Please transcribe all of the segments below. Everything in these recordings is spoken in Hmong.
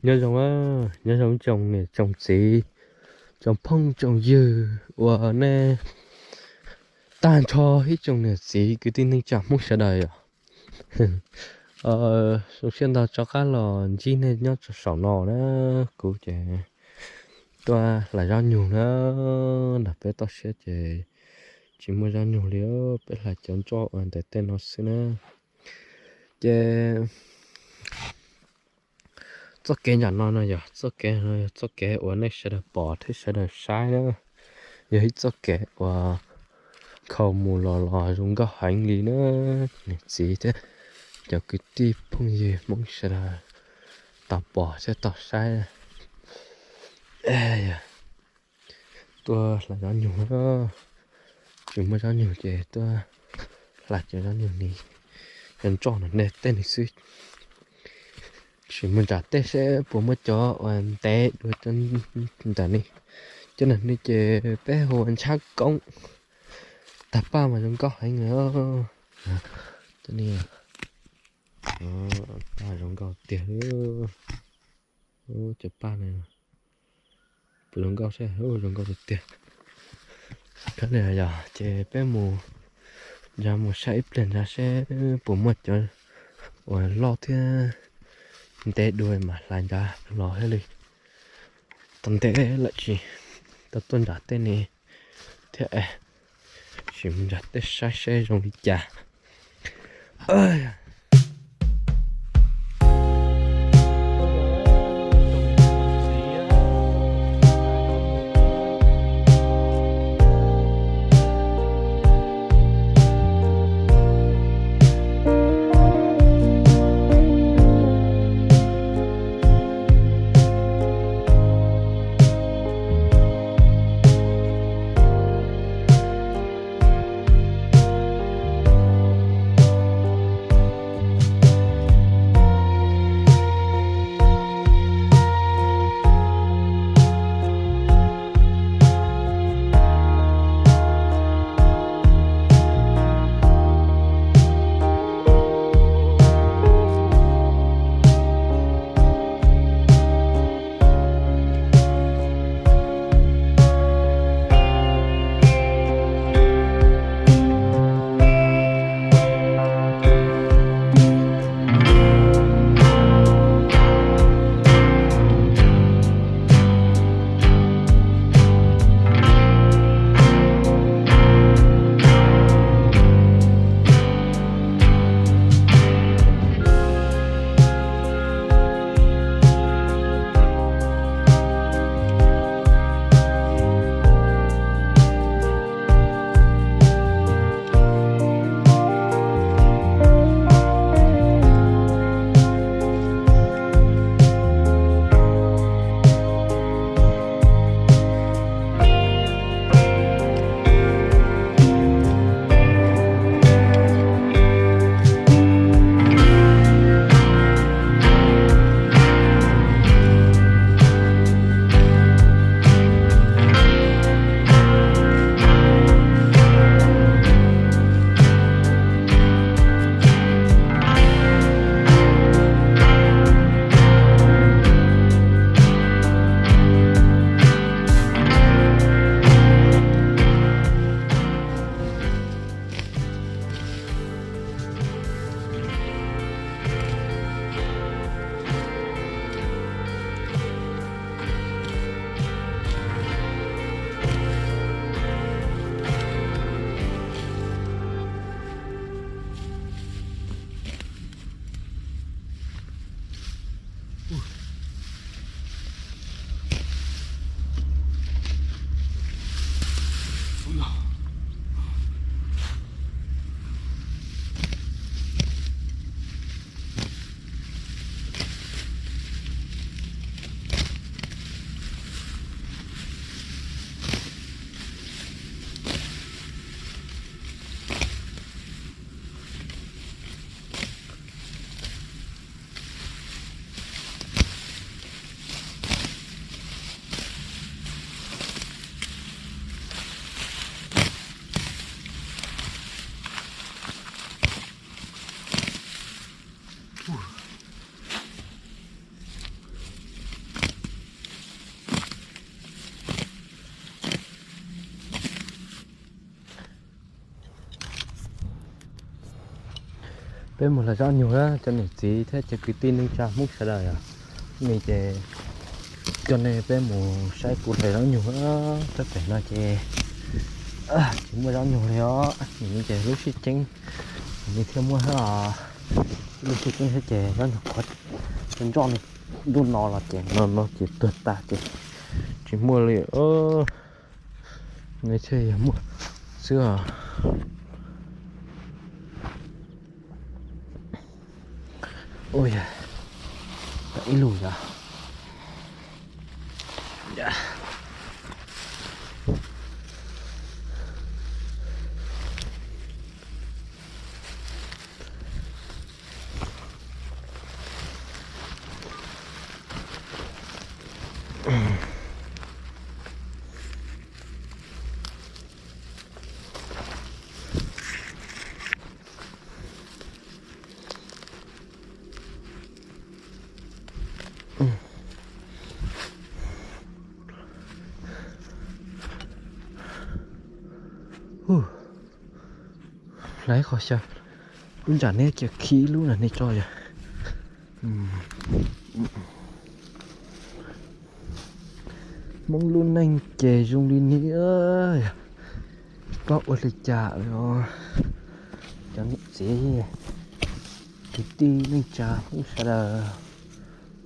Nyob zoo, nyob zoo tsoom niam tsoom txiv, tsoom phooj tsoom ywg uas nej tag nrho ib tsoom niam txiv kwv tij neej tsa Hmoob sawv daws yom. Zoo siab ntau rov qab los ntsib nej nyob saum no na. Kuv ces tuaj hlais zaub nyug na, nram peb toj siab ces tsis muaj zaub nyug li, peb hlais cov nroj ua ntawm tej no xwb na. Ces txoj kev nram no no yog txoj kev, txoj kev uas nej sawv daws pom thiab sawv daws saib na, yog ib txoj kev uas khaus mus los los zoo nkauj heev li na. Niam txiv thiab cov kwv tij phooj ywg Hmoob sawv daws tau pom thiab tau saib. Tuaj hlais zaub nyug, tsis muaj zaub nyug ces tuaj hlais cov zaub nyug ni, cov nroj no nej tej ni xwb. Sim mus nram tej seb puas muaj cov uas ntev dua cov ntawm ni. Cov ntawm ni ces peb hu ua ntshab koob. Tag paj mas zoo nkauj heev li. Cov ni, paj zoo nkauj tiag li. Cov paj no puas zoo nkauj seb, zoo nkauj tiag tiag. Yog ces peb mus, nrad mus saib ib pliag nrad seb puas muaj cov uas loj thiab ntev dua mas hlais nrad los thiaj li tau ntev lawm tsis tau tuaj nram tej ni thiab. Sim mus nram tej saib seb zoo li cas. Peb mus hlais zaub nyuj na cov niam txiv thiab cov kwv tij neej tsa Hmoob sawv daws os. Hnub no ces coj nej peb mus saib kuv hlais zaub nyuj na. Tab tom no ces tsis muaj zaub nyuj li os. Nim no ces lub sib ceeb, nim no thiaj muaj lub sib ceeb thiab ces zaub nyuj qhuav ntsoj li. Ntuj no los ces no no ces tuag tas ces tsis muaj li. Nej thiaj yog muaj xwb os. Ua yog ib lub yog. Hlais qhov xyaw, lub ntsam neb cia khi lub na nej tso yog. Hmoob lub neej ces zoo li ni, yog tsis paub ua li cas li os. Cov niam txiv kwv tij neej tsa Hmoob sawv daws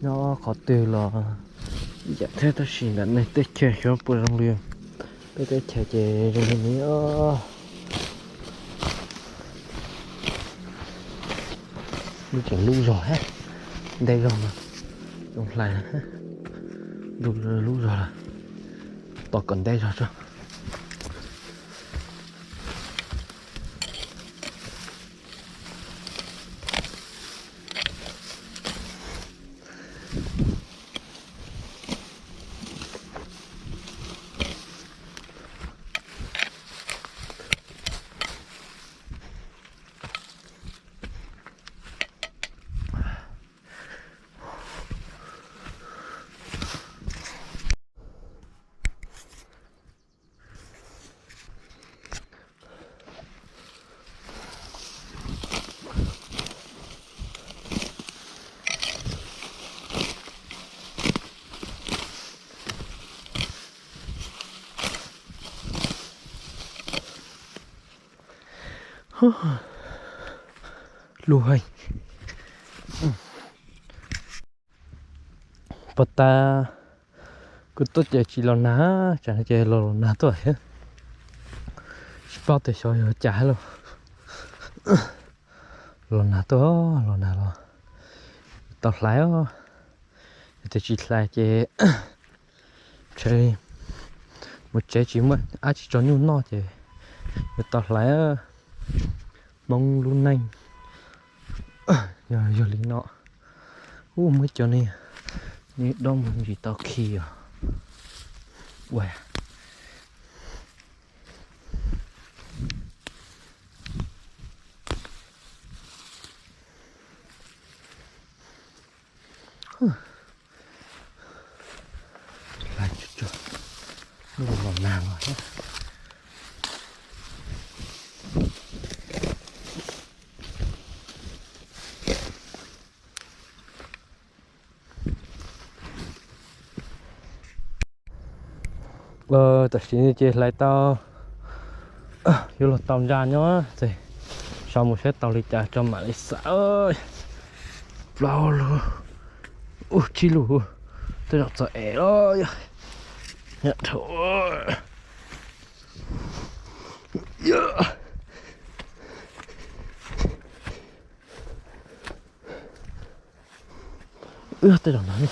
nyob qhov twg los yam thiab, tab sis ntawm nej teb chaws xyov puas zoo li peb teb chaws ces zoo li ni os. Lub tseem lub zog hab, ntej zog mas zoo hlais, lub zog lawm, tos kom ntej zog tso. Lug heev. Puag ta kuv tuaj ces tsis los nag, tsam no ces los los nag tuaj thiab. Tsis paub tias xyov yog cas los, los nag tuaj, los nag los tau hlais os. Yog tias tsis hlais ces ntshe mus tsev tsis muaj dab tsi tso nyuj noj ces yuav tau hlais. Hmoob lub neej yog, yog li no. Ub, muaj cov niag, niag dob mus ntsis tau khi os. Ua Hlais tsuag tsuag, lub los nag los thiab. Tam sim no ces hlais tau, yuav luag tau ntsa nyob ces, sau mus saib tau li cas tso mam li xav. Plaub lub, ub, tsib lub, tej zaum txog ev los yog. Nyab dhau. Wb tej zaum no ne.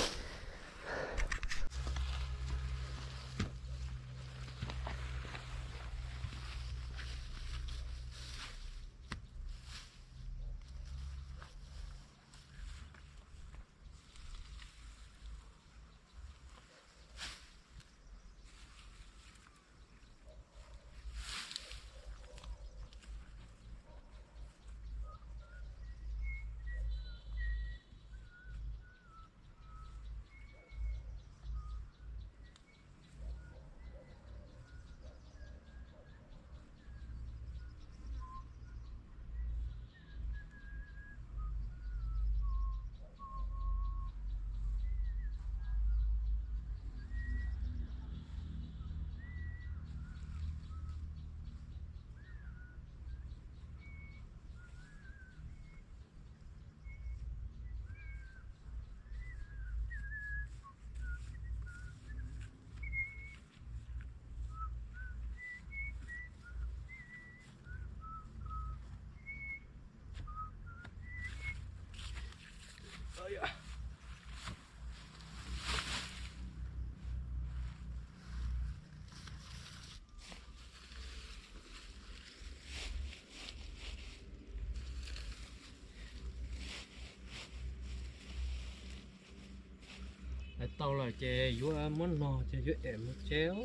Tau lawm ces yuav muab no ces yuav es mus tsev.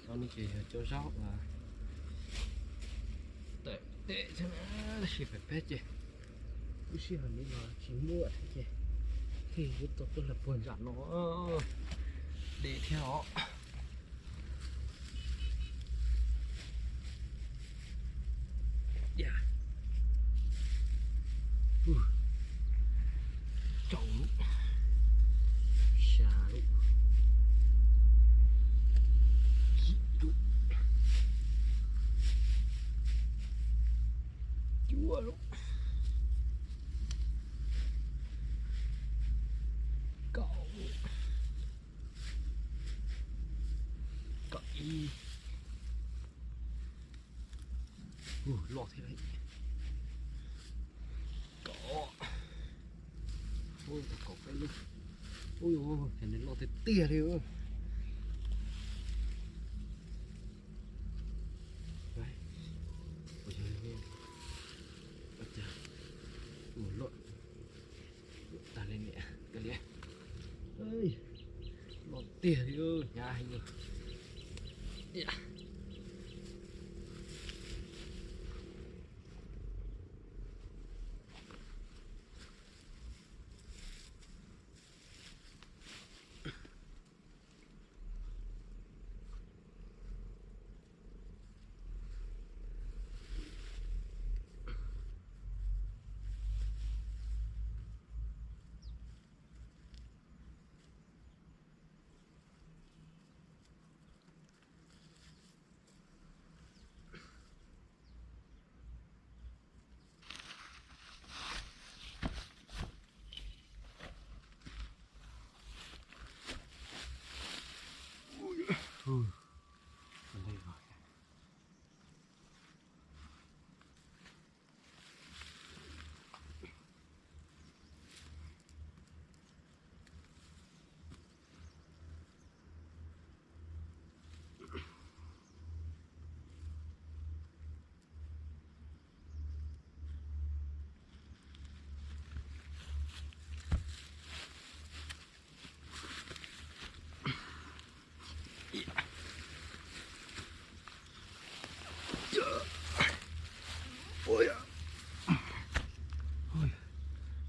Tau no ces yog cov zaub uas tawm tes xwb, tab sis pem peb ces lub sij hawm no los tsis muaj thiab ces thiaj yuav tau tuaj hlawv puag nram no de thiab os. Rau lub, xya lub, yim lub, cuaj lub, kaum lub, kaum ib. Ua loj thiab lauj. Kaum, ua tau kaum peb lub. Ua, cov no loj tiag tiag li. Mus loj tas li niam, kawg li. Loj tiag li, hnyav heev li.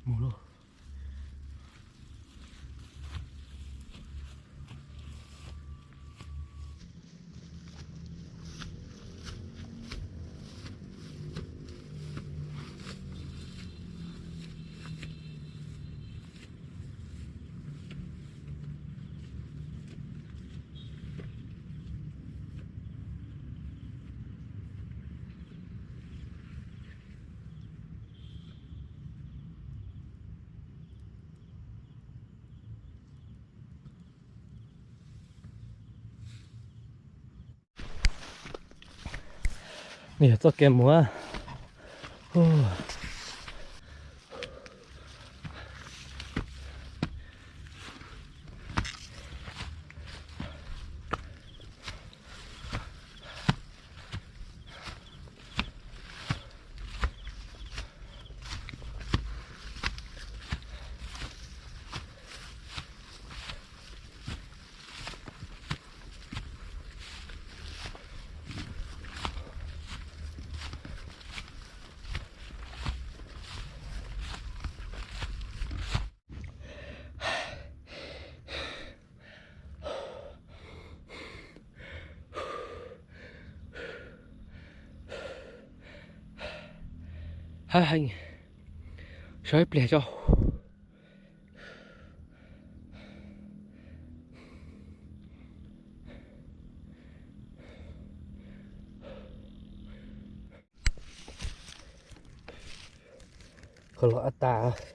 Mus lauj. Yog txoj kev mus. Hab heev, so ib pliag tso. Qhov los ab tas.